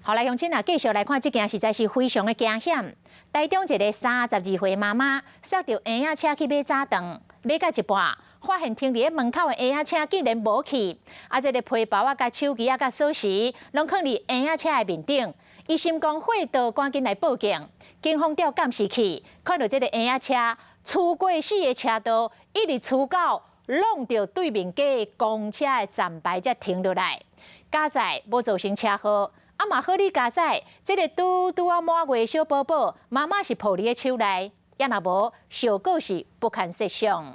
好來，鄉親啊，繼續來看這件實在是非常的驚險。台中一个32歲媽媽，駛著嬰仔車去買早頓，買到一半，發現停佇咧門口的嬰仔車竟然無去，啊，這个皮包仔佮手機仔佮鎖匙，攏囥佇嬰仔車的面頂。伊心講火到，趕緊來報警。警方調監視器，看著這个嬰仔車，趨過四个車道，一直趨到挵著對面街公車的站牌才停落來。佳哉無造成車禍。啊嘛好哩佳哉，這个拄拄仔滿月小寶寶，媽媽是抱佇咧手內，也若無，後果是不堪設想。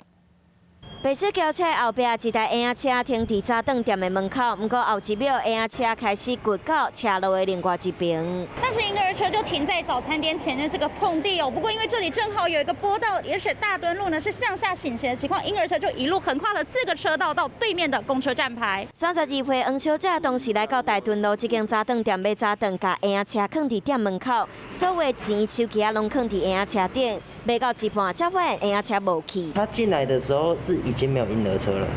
白色轎車後壁一台嬰仔車停佇早頓店的門口，毋過後一秒嬰仔車開始掘到車路的另外一邊。但是嬰兒車就停在早餐店前面這個空地哦。不過因為這裡正好有一個坡道，而且大墩路呢是向下傾斜的情況，嬰兒車就一路橫跨了四個車道到對面的公車站牌。32歲黃小姐當時來到大墩路這間早頓店買早頓，共嬰仔車囥佇店門口，所有錢、手機仔攏囥佇嬰仔車頂，買到一半才發現嬰仔車無去。他進來的時候是已經沒有嬰兒車了，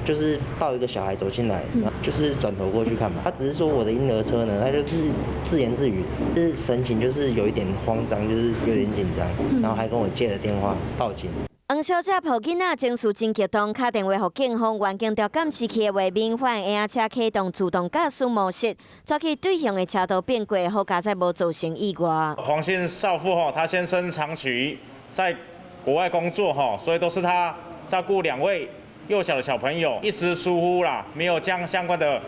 就是抱一個小孩走進來，就是轉頭過去看嘛。他只是說我的嬰兒車呢，他就是自言自語，就是神情就是有一點慌張，就是有點緊張，然後還跟我借了電話報警。黃小姐抱囡仔情緒真激動，敲電話予警方，員警調監視器的畫面，發現嬰仔車啟動自動駕駛模式，走去對向的車道變過，好佳哉無造成意外。黃姓少婦吼，她先生長期在國外工作吼，所以都是她照顧兩位幼小的小朋友，一時疏忽啦，沒有將相關的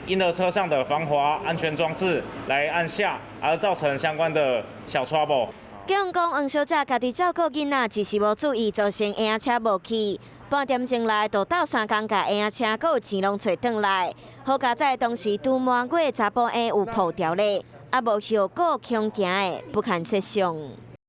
嬰兒車上的防滑安全裝置來按下，而造成相關的小 trouble。警方講，黃小姐家己照顧囡仔，一時無注意，造成嬰仔車無去。半點鐘內，就鬥相共共嬰仔車閣有錢攏揣轉來。好佳哉當時拄滿月查埔嬰有抱牢咧，啊無後果恐驚的不堪設想。